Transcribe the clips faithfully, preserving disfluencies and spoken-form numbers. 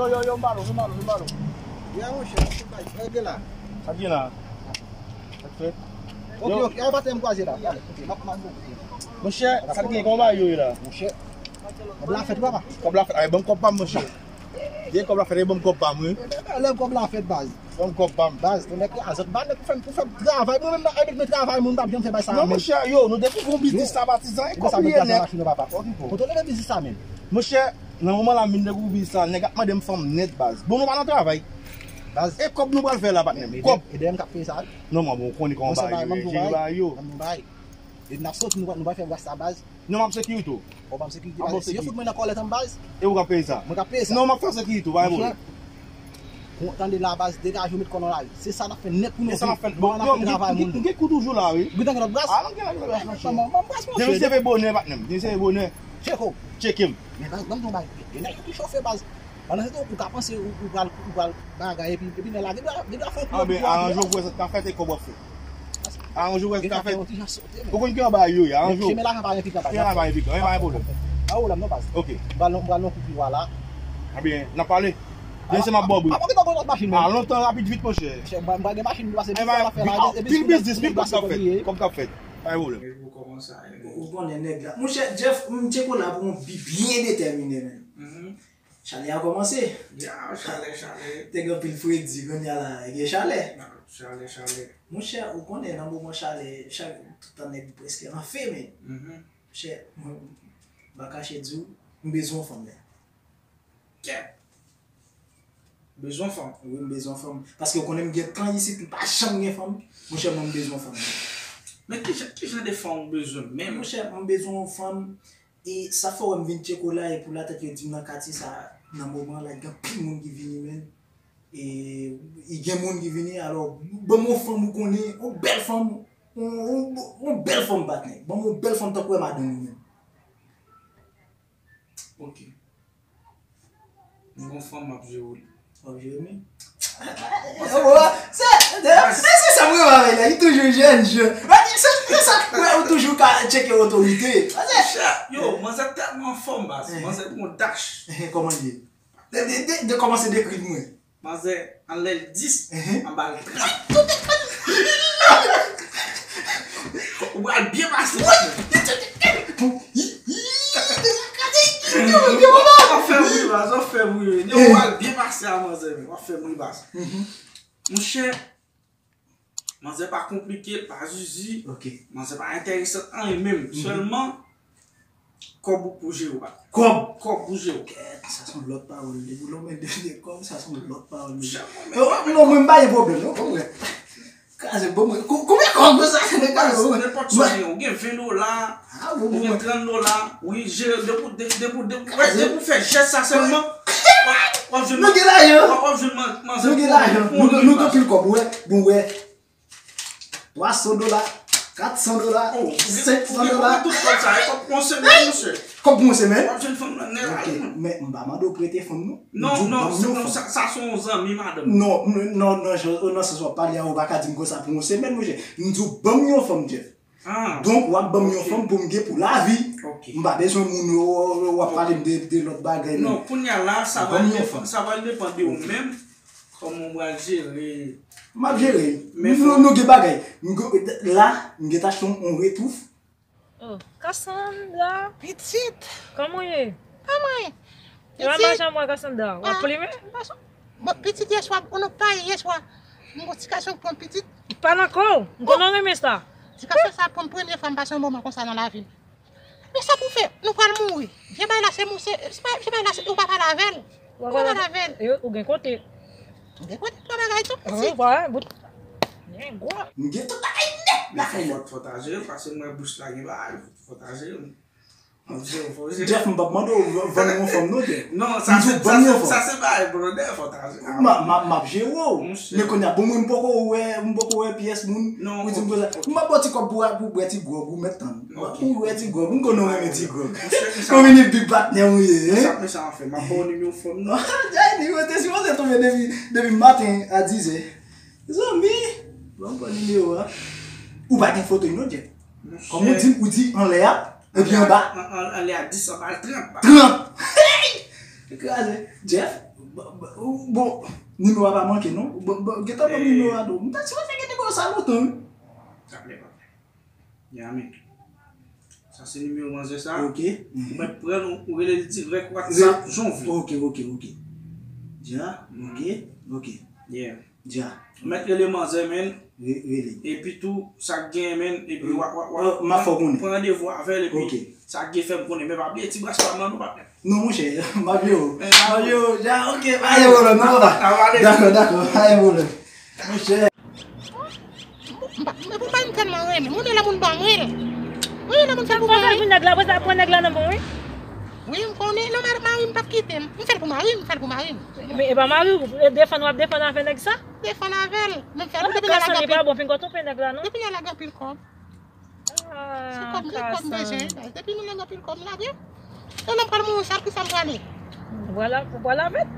Yo, yo, yo, m ba nou, m ba nou, m ba nou. Ya, monchè, sa k gen la? Sa k gen la? Sa k fèt? Ok, ok, e patnè m kwaze la. Ok, m ap, m ap monte. Monchè, sa k gen, kòman bagay yo ye la? Monchè, kòb la fèt, papa. Kòb la fèt, ay, ban m kòb pa m, monchè. Gen kòb la fèt, ay, ban m kòb pa m, wi. Lè kòb la fèt, baz. Ban m kòb pa m. Baz, ton nèg la, zòt ba nèg pou fè m, pou fè m travay. Mwen menm nan ebit mwen travay, moun pa byen fè bay sa. Non, monchè, yo, nou dekouvri yon biznis la, patizan, e kòb li ye nèt. Kontwole biznis la menm. Monchè, nan moman la, m vin dekouvri biznis la, nèg ap mande m fanm nèt, baz. Bon, nou pa nan travay. Baz. E kòb nou pral fè la, patnè m? Kòb. E dèyè m k ap peye sa, wi. Non, mwen, bon, ou konnen kòman bagay yo ye, jere bagay yo. Ban m yon bagay. E n ap soti, nou, nou pral fè bras la, baz. Non, m ap sekirite w. Ou ban m sekirite, baz. Si yo fout mwen nan kòlèt an, baz. E ou k ap peye sa? Mwen k ap peye sa. Non, m ap fè sekirite w, pa gen pwoblèm. Monchè, ou tande la, baz, degaje w, met kò nan lari. Se sa n ap fè nèt pou nou. Se sa n ap fè. Bon, yo, m gen, m gen kou toujou la, wi. Ou gentan gen lòt bras? Ah, m gen lòt bras, monchè. Ban m bras, monchè. Depi se vin bonè, patnè m. Depi se vin bonè. Tcheke w. Tcheke m. Men baz, ban m di w yon bagay. Gen nèg ki chofe, baz. Pandan se tan, ou ka panse ou, ou pral, ou pral bagay, epi, epi nèg la, gen dwa, gen dwa fè yon kou. Anben, aranje w pou wè sa k ap fèt e kòb w ap fè. Aranje w pou wè sa k ap fèt. Ou konn ki anba yo ye, aranje w. Chemen lajan pa gen pikan, baz. Chemen lajan pa gen pikan, e pa gen pwoblèm. Pa gen pwoblèm non, baz. Ok. M pral, m pral nan kou pi wa la. Anben, n ap pale. Demen se m ap ba w bri. Papa, papa, papa, machin, a lontan, rapid vit, monchè. Chè, m pa, m pa gen machin, m pase la fè la, epi pil biznis, pil kòb k ap fèt. Kòb k ap fèt. Pa gen pwoblèm. Ou konnen nèg la. Monchè, Jeff, m tcheke w la pou yon bi byen detèmine, menm. Chalè a kòmanse. Ya, chalè, chalè. Te gen anpil fredi, kounye a la, gen chalè. Chalè, chalè. Monchè, ou konnen nan moman chalè, chak, tout tan nèg prèske anfen, men. Monchè, mwen, m pa kache di w, m bezwen yon fanm, men. Kèt. Bezwen fanm. Wi, m bezwen fanm. Paske ou konnen m gen tan isit, m pa janm gen fanm. Monchè, mwen, m bezwen fanm. Men ki jan, ki jan de fanm ou bezwen menm? Monchè, mwen bezwen yon fanm. E sa fè w wè m vin tcheke w la, e pou latèt yo di m nan katye sa, nan moman la, gen anpil moun ki vini, menm. E, e gen moun ki vini, alò, ban m yon fanm ou konnen, yon bèl fanm, yon, yon, yon bèl fanm, patnè. Ban m yon bèl fanm tankou wè madanm ou menm. Ok. M gon fanm m ap jere w li. W ap jere m li? Se, se, se, se sa m renmen avè l la, li toujou jèn, jèn. Se, se sa k fè ou toujou ka tcheke otorite. Yo, manzè tèlman anfòm, baz. Manzè gon dach. Kòman l ye? De, de, de, de kòmanse dekri l mwen. Manzè, anlè l dis, anba l trant. Ou pral byen pase. W ap fè m ri, baz, w ap fè m ri. Ou pral byen pase a manzè, men w ap fè m ri, baz. Monchè, manzè pa konplike, l pa zizi. Manzè pa enteresan anyen menm. Sèlman, kòb ou pou jere w, baz. Kòb? Kòb pou jere w. Kèt, sa se yon lòt pawòl. Depi w lòmen de, de kòb, sa se yon lòt pawòl. Non, mwen, m pa gen pwoblèm, non, konprann. Kraze, bon, mwen, ko-, konbyen kòb sa? Nenpòt sa, ou gen ven dola, ou gen trant dola, wi, jere, depi, depi, depi, depi, depi w fè jès sa sèlman, w ap, w ap jwenn, nou gen lajan, w ap, w ap jwenn man-, manzè. Nou gen lajan, nou, nou gen anpil kòb, ou wè, bon, wè. Twa san dola, kat san dola, senk san dola. Ou gen tout kòb sa, e kòb pou yon semèn, monchè. Kòb pou yon semèn? W ap jwenn fanm nan nèt la, wi, mwen. Men m pa mande w prete fanm, non. Non, non, sa, sa se yon zanmi madanm. Non, non, non, nan sans w ap pale a, ou pa ka di m konsa pou yon semèn, monchè. M di w, ban m yon fanm, Jeff. Donk, w ap ban m yon fanm pou m gen pou lavi. M pa bezwen moun, w ap pale m de, de lòt bagay, non. Non, kounye a la, sa pral depann, sa pral depann de ou menm. Kòman w pral jere? M ap jere. Men nou, nou gen bagay. M gen, la, m gentan achte yon, yon retouch. Oh, Cassandra. Pitit. Kòman w ye? Kòman w ye? E m pa janm wè Cassandra. W ap plimen? Bon, pitit yèswa, ou nou pa yèswa. M gon ti gason pran pitit. Pale ankò. M konnen w renmen sa. Ti gason sa pran premye fwa m pase yon moman konsa nan lavi m. Men sa pou fè, nou pral mouri. Vye bagay la se mou, se, se pa, vye bagay la se, ou pa pale avè l. Ou pa pale avè l. Ou gen kote. Ou gen kote, pa bagay tou, pitit. Wi, bout. Nègwa. M gen tout bagay nèt lakay mwen. Fò, fò ta jere, paske mwen bouch la gen bagay, fò ta jere. Jeff, m p ap mande w vann yon fanm, non, Jeff. Non, sa se, sa se, sa se bagay blòdè, fò ta jere. M ap, m ap, m ap jere w. Men kounye a, bon, mwen, m poko wè, m poko wè pyès moun. Non, pou di m konsa. M ap ba w ti kòb pou, pou bwè ti gwòg, ou mèt tann. Pou bwè ti gwòg, m konnen w renmen ti gwòg. Konbyen big patnè w ye, hein? Sa, men sa anfen, m ap ba w nimewo fanm nan. Jay, nimewo te sipoze tonbe depi, depi maten a dizè. Zanmi, ban m pran nimewo a. Ou pa gen foto, non, Jeff? Kòm ou di, ou di anlè a, epi anba. An, an, anlè a dis, anba l trant. Trant! Hey! Kraze. Jeff, Bon, bon, bon, nimewo a pa manke, non? Bon, bon, gentan ban m nimewo a tou. M ta sipoze gen nimewo sa lontan, wi. Sa klè, pa klè. Ya, men. Sa se nimewo manzè sa. Ok. Ou mèt pran l, ou rele l dirèk WhatsApp, jan w vle. Ok, ok, ok. Dja, ok, ok. Yeah. Dja. Ou mèt rele manzè, men. Re-, rele. Epi tou, sa k genyen, men. Epi w a, w a, w a, m a fè w konnen. Pran randevou avè l, epi sa k gen fè m konnen. Men pa bliye ti bras pa m nan, non, patnè. Non, monchè, m ap yo. M ap yo, dja, ok, pa gen pwoblèm, non, papa. Dakò, dakò, pa gen pwoblèm. Monchè. M pa, m pa, m tèlman renmen. M renmen lè moun ban mwen l. Wi, lè moun fè pou mwen. Sa m fè pou nèg la, apre sa pran nèg la nan men w, wi. Wi, m konnen. Non, mari, mari m p ap kite m. M fè l pou mari m, m fè l pou mari m. Men e pa mari w, e defann w ap defann avè nèg sa? Defann avè l. Men m fè l pou depi nèg la gen anpil. Depi nèg la gen anpil kòb. Se kòb, se kòb m bezwen, baz. Depi nou nan anpil kòb m lage. E lè m pral mouri, sa ki sa m prale? Ou pral, ou pral avè l?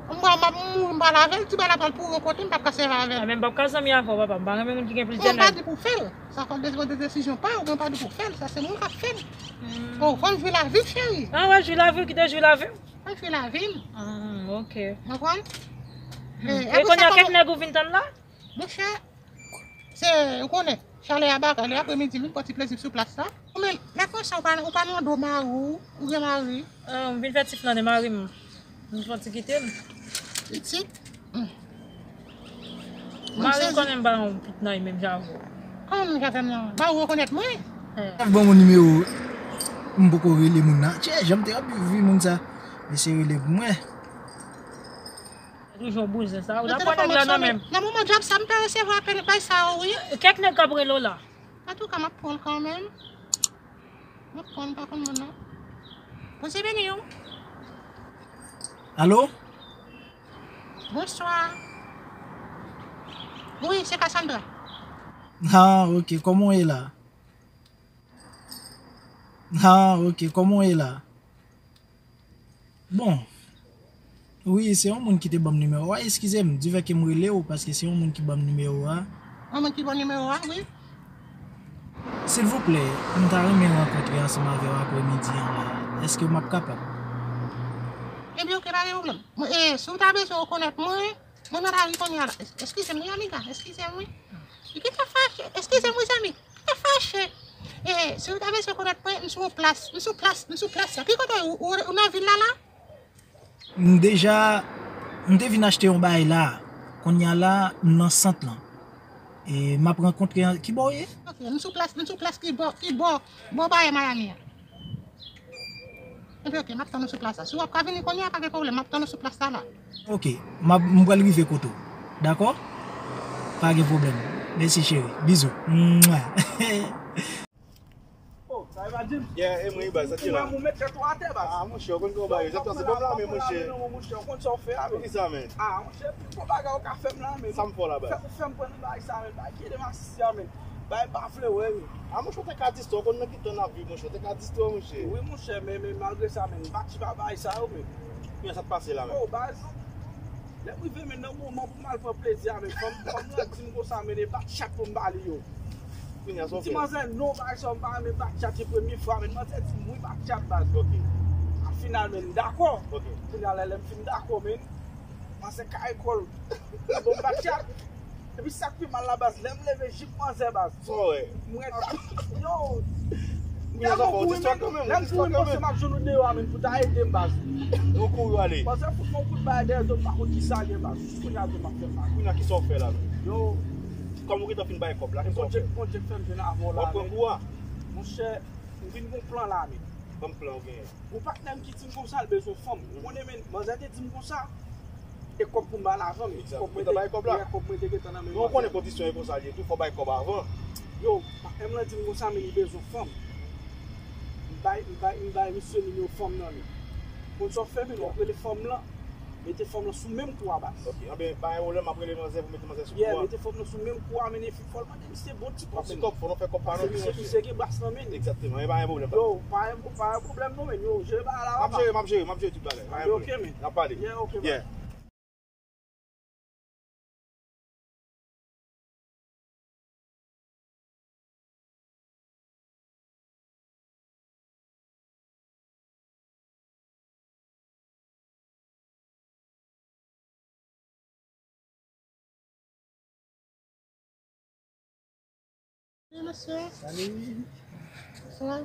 M pral, m ap mouri, m pral avè l, ti bagay la pral pouri yon kote, m p ap ka sèvi avè l. Ah, men m p ap ka zanmi avè w, papa. M pa renmen moun ki gen plizyè nèg. Non, m pa di pou fè l. Sa fò l de-, de desizyon pa ou, men m pa di pou fè l. Sa se moun k ap fè l. Oh, fò m jwi lavi m, cheri. Ah, w al jwi lavi w, kite jwi lavi w. Fò m jwi lavi m. Hmm, ok. Ou konprann? E kounye a, kèk nèg ou vin tann la? Monchè, se, ou konnen, chalè a bagay, lè apremidi, vin pran ti plezi sou plas la. Ou menm, lè konsa, ou pa, ou pa nan do mari w, ou gen mari? Ah, m vin fè ti flannen mari m. M santi kite m. Pitit? Hmm. Mari m konnen m pa yon pitit nan menm jan avè w. Kòman menm jan avè m nan? Mari w rekonèt mwen? Chèf ban mwen nimewo. M poko rele moun nan. Tchè, jan m te anvi moun sa. Mesye rele pou mwen. Toujou bouzen sa. Ou ta pran nèg la nan men m. Nan moman djab sa, m ta resevwa apèl bay sa yo, wi. Kèk nèg k ap rele w la. Antouka, m ap pran l kanmenm. M ap pran l, m pa konn moun nan. Bondye beni w. Alo? Bonswa. Wi, se Cassandra. Ah, ok. Kòman w ye la? Ah, ok. Kòman w ye la? Bon. Wi, se yon moun ki te ban m nimewo a. Eskize m, difè ke m rele w, paske se yon moun ki ban m nimewo a. Yon moun ki ban w nimewo a, wi. Silvouplè, m ta renmen rankontre ansanm avè w apremidi an la. Èske m ap kapab? Ebyen, ok, pa gen pwoblèm. Mwen, e, si w ta bezwen rekonèt mwen, mwen nan lari kounye a la. Es-, eskize m, wi, amiga, eskize m, wi. Li gentan fache. Eskize m, wi, zanmi. Gentan fache. E, si w ta bezwen rekonèt mwen, m sou yon plas, m sou plas, m sou plas la. Ki kote w, ou, ou nan vil la, la? M deja, m te vin achte yon bagay la. Kounye a la, m nan sant lan. E m ap rankontre an, ki bò w ye? Ok, m sou plas, m sou plas ki bò, ki bò, bò bagay Miami an. Epi ok, m ap tann ou sou plas la. Si w ap ka vini kounye a, pa gen pwoblèm, m ap tann ou sou plas la la. Ok, m ap, m pral rive kote w. Dakò? Pa gen pwoblèm. Mèsi cheri. Bizou. Mwah. Oh, sa e pa James? Yeah, e mwen, baz, sa ki la. Ou mèt tèt ou atè, baz. Ah, monchè, ou konn kòman bagay. Sa se bon la, men, monchè. Non, monchè, ou konn sa w fè a, men. Poukisa, men? Ah, monchè, pi gwo bagay ou ka fè m la, men. Sa m fè w la, baz? Fè, fè m pran nan bagay sa, men. Bagay ki ede m asiste a, men. Bagay pa vle wè, men. Ah, monchè, ou te ka distrè, ou konn nan ki tan n ap viv, monchè, ou te ka distrè, monchè. Wi, monchè, men, men malgre sa, men, m pa tchip a bagay sa yo, men. Kounye a, sa k pase la, men? Oh, baz. Lè m rive, men, nan moman pou m al pran plezi a, men, fanm, fanm lan di m konsa, men, e bat chat pou m ba li yo. Kounye a, sa w fè? M di manzè non, bagay sa yo, m pa renmen bat chat, se premye fwa, men, manzè di m wi, bat chat, baz. Ok. Al final, men, m dakò. Ok. Final, lè m fin dakò, men, manzè kare kò l. Bon, m bat chat. Epi sa k pi mal la, baz, lè m leve jip manzè, baz. Sa w wè? Mwen, yo. Kounye a, sa w fè? Ou distrè kanmenm, ou distrè kanmenm. Lè m kouri, m panse m ap jwenn ou deyò a, men, pou ta ede m, baz. Ou kouri ale. Manzè fout m yon kout bay dèyè do, m pa konn kisa l ye, baz. Jis kounye a, tou m ap fè mal. Kounye a, kisa w fè la, menm? Yo. Kòm ou gentan fin bay kòb la, kisa w fè? Bondye, Bondye k fè m jwenn avè w la, men. Ou pran kou a? Monchè, m vin gon plan la, men. Ban m plan ou genyen. Gon patnè m ki di m konsa, l bezwen fanm. Ou konnen, men, manzè te di m konsa. E kòb pou m ba l avan, men. Egzak. Kòb mwen te, kòb mwen te gentan nan men manzè. Ou konnen kondisyon e konsa l ye tou, fò w bay kòb avan. Yo, patnè m lan di m konsa, men li bezwen fanm. M bay, m bay, m bay misye nimewo fanm nan, men. Konn sa w fè, men, w ap rele fanm lan. Mete fanm lan sou menm kou a, baz. Ok, anben, pa gen pwoblèm, m ap rele manzè pou mete manzè sou kou a. Yeah, mete fanm lan sou menm kou a, men epi fò l mande misye bon ti kòb, men. Bon ti kòb, fò nou fè kòb pa nan men, misye. Paske misye gen bras nan men. Egzakteman, e pa gen pwoblèm. Yo, pa gen, pa gen pwoblèm non, men. Yo, jere bagay la, papa. M ap jere, m ap jere, m ap jere tout bagay. Pa gen pwoblèm. Ok, men. N ap pale. Yeah, ok, man. Yeah. Mesye. Salut. Bonsoir.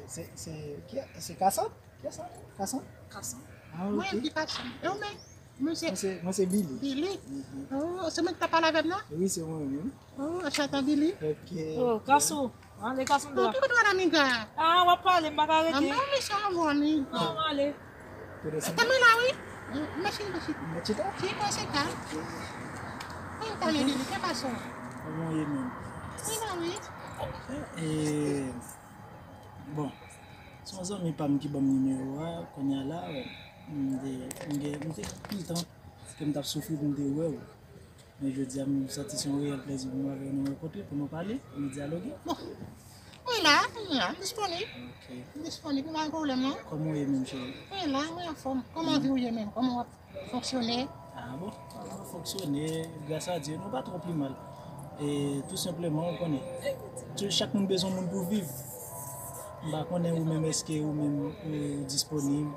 Se, se, ki, se Kasan? Ki sa? Kasan? Kasan. Ah, mwen, ok. Ki Kasan? E ou menm? Mwen se, mwen se, mwen se Billy. Billy? Mhm. Oh, se mwen ki ta pale avè m nan? Wi, se mwen menm. Oh, anchante, Billy. Ok. Oh, Kasan. Ale, Kasan. Oh, ki kote w al, amiga? Ah, w ap pale, m pa ka rete. Ah, mwen, mesye, avè w, amiga. Non, ale. Tanmen la, wi. Mèsi, mèsi. Mèsi ta? Si, mèsi ta. Mwen pale de li, ke paso? Kòman w ye menm? Wi, la, wi. Eh, bon, se yon zanmi pa m ki ban m nimewo a, kounye a la, m te, m gen, m te gen pil tan ke m t ap soufri pou m te wè w. Men jodi a, m santi se yon reyèl plèzi pou mwen avè nou rankontre, pou nou pale, pou nou dyaloge. Bon, mwen la, mwen la, m disponib. Ok. M disponib, pa gen pwoblèm, non. Kòman w ye menm, cheri? Mwen la, mwen anfòm. Kòman vi w ye menm? Kòman w ap fonksyone? Ah bon, kòman w ap fonksyone? Gras a Dye, nou pa twò pi mal. E tou senpleman, ou konnen, tou, chak moun bezwen moun pou viv. M pa konnen ou menm, èske ou menm ou disponib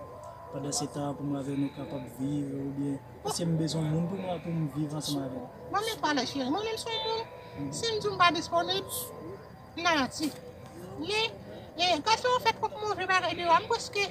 pandan se tan pou mwen avè nou kapab viv, oubyen èske m bezwen moun pou mwen, pou m viv ansanm avè l? Bon, men pale, cheri. Mwen menm se yon moun. Si m di w m pa disponib, m nan manti. Men, e, gade yon fèt kòk move bagay deyò a, m prèske,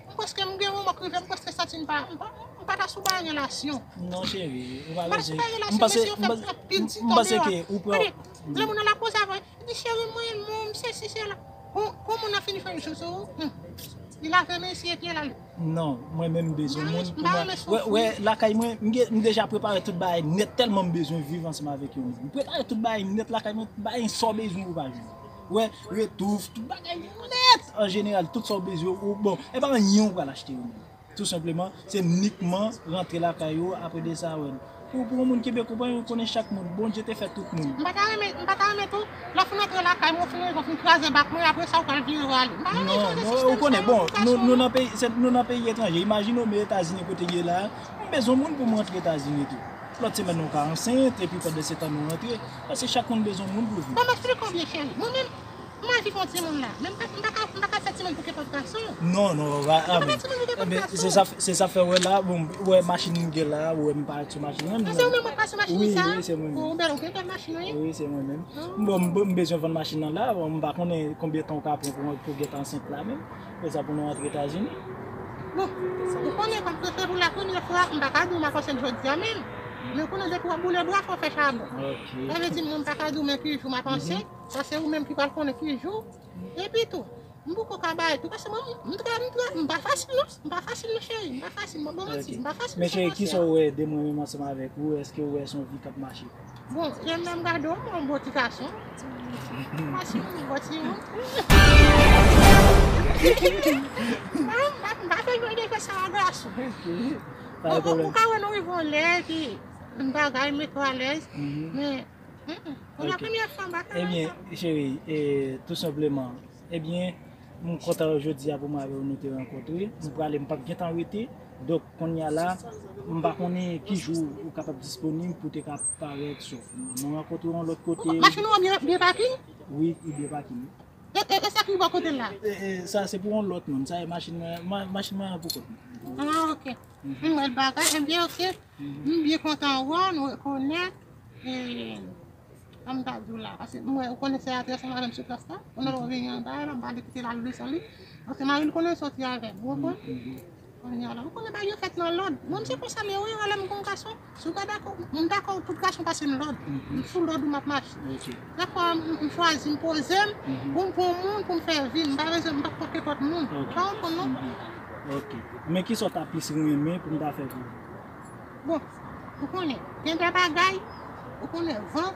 m prèske, m gen moman k rive, m prèske santi m pa, m pa, m pa ta sou bay relasyon. Non, cheri, ou pa bezwen. M pa ta sou bay relasyon, mesye yo fè m anpil ti tan deyò a. Gade, lè moun nan la koze avè w, li di, cheri, mwen, mwen, sesi, sela. Kon, kon moun nan fin fè yon jou sou ou, hmm. Li lave men, eseye pye l ale. Non, mwen menm m bezwen moun pou mwen. Wè, wè, lakay mwen, m gen, m deja prepare tout bagay nèt tèlman m bezwen viv ansanm avèk yon moun. M prepare tout bagay nèt lakay mwen, tout bagay sa w bezwen ou pa jwenn. Wè, retouf, tout bagay nèt. An jeneral, tout sa w bezwen, ou bon, e pa anyen ou pral achte yon moun. Tou senpleman, se nikman rantre lakay ou, apre de sa, wè. Pou, pou yon moun kenbe konprann, ou konnen chak moun. Bondye te fè tout moun. M pa ta renmen, m pa ta renmen tou, lè w fin antre lakay mwen, w fin rive, w fin kraze bak mwen, apre sa, w pral vire w ale. M pa renmen jan de sistèm sa yo. Non, non, ou konnen, bon, nou, nou nan peyi, se, nou nan peyi etranje. Imajine w, men Etazini kote m ye la, m bezwen moun pou m rantre Etazini tou. Lòt semèn, nou ka ansent, epi pandan se tan nou rantre. Paske chak moun bezwen moun pou viv. Bon, m eksplike w byen, cheri. Mwen menm, m anvi fè yon timoun la. Men m pa, m pa ka, m pa ka fè timoun pou kenpòt gason. Non, non, pa, ah, men, se sa, se sa fè wè la, bon, wè machin m gen la, wè m parèt sou machin nan. Se ou menm k pa sou machin sa? Wi, wi, se mwen menm. Ou bèl, ou gen bèl machin, wi. Wi, se mwen menm. Bon, m, m bezwen vann machin nan la, bon, m pa konnen konbyen tan w ka pran pou, pou gentan ansent la menm. Pou sa pou nou antre Etazini. Bon, ou konnen kòm se pou la premyè fwa, m pa ka di w m ap ansent jodi a menm. Men ou konnen depi w ap boule bwa, fò w fè chabon. Ok. Sa vle di, mwen m pa ka di w men ki jou m ap ansent. Sa se ou menm ki pral konnen ki jou. Epi tou, m poko ka bay tou, paske mwen, m, m trè, m trè, m pa fasil non, m pa fasil non cheri, m pa fasil, mwen bon manti, m pa fasil. Men cheri, kisa w wè de mwen menm ansanm avèk ou, èske w wè se yon vi k ap mache? Bon, lè m menm gade w, m wè yon bon ti gason. Fasil, yon bon ti moun. M pa, m pa, m pa bezwen de fè sa a gason. Ok, pa gen pwoblèm. Ou, ou ka wè nou rive yon lè, epi m bagay, m mete w alèz, men Mm-mm. Pou la premyè fwa, m pa ka. Ebyen, cheri, e, tou senpleman, ebyen, m kontan jodi a pou mwen avè w nou te rankontre. M prale, m p ap gentan rete. Donk, kounye a la, m pa konnen ki jou ou kapab disponib pou te ka parèt, swa nou rankontre yon lòt kote. Machin ou an byen, byen pake? Wi, li byen pake. E, e, e sa ki bò kote l la? E, e, sa se pou yon lòt moun. Sa e machin mwen, ma-, machin mwen an pou kont mwen. Ah, ok. M wè l bagay, ebyen, ok. M byen kontan wè w, nou rekonèt. E, sa m ta di w la, paske m wè ou konnen se adrès mwen menm sou plas la. Konnen lè w vini anba la, m pa vle kite l al li san li. Paske mari l konnen soti avè m, ou konprann? Kounye a la, ou konnen bagay yo fèt nan lòd. Mwen, m se konsa m ye, wi, lè m gon gason, si w pa dakò, m dakò tout gason pase m lòd. M sou lòd ou m ap mache. Dakò, m, m chwazi, m poze m, pou m pran moun, pou m fè vi m. M pa bezwen, m p ap pran kenpòt moun. Ou pa konprann, non? Ok. Men kisa w ta plis renmen pou m ta fè pou ou? Bon, ou konnen, gen de bagay, ou konnen, van,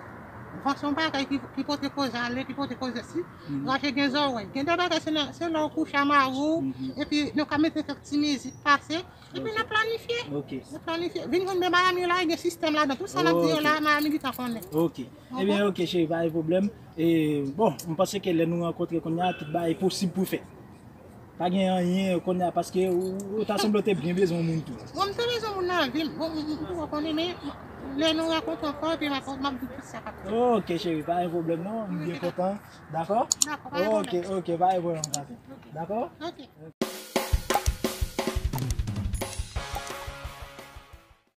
van se yon bagay ki, ki pote koze ale, ki pote koze si, raje gen zòrèy. Gen de bagay, se nan, se lè w kouche a mari w, epi nou ka mete kèk ti mizik pase, epi n ap planifye. Ok. N ap planifye. Vin jwenn de Miami la, gen sistèm ladan. Tout sa n ap di yo la, Miami gentan konnen. Ok. Ebyen, ok, cheri, pa gen pwoblèm. E, bon, m panse ke lè nou rankontre kounye a, tout bagay posib pou fèt. Pa gen anyen kounye a, paske ou, ou ta sanble w te byen bezwen yon moun tou. Bon, m te bezwen moun nan vi m. Bon, m, m, m poko konnen, men lè nou rankontre ankò, epi m ap, m ap di tout sa k ap fèt. Ok, cheri, pa gen pwoblèm non. M byen kontan. Dakò? Dakò, pa gen pwoblèm. Ok, ok, pa gen pwoblèm, gason. Dakò? Ok.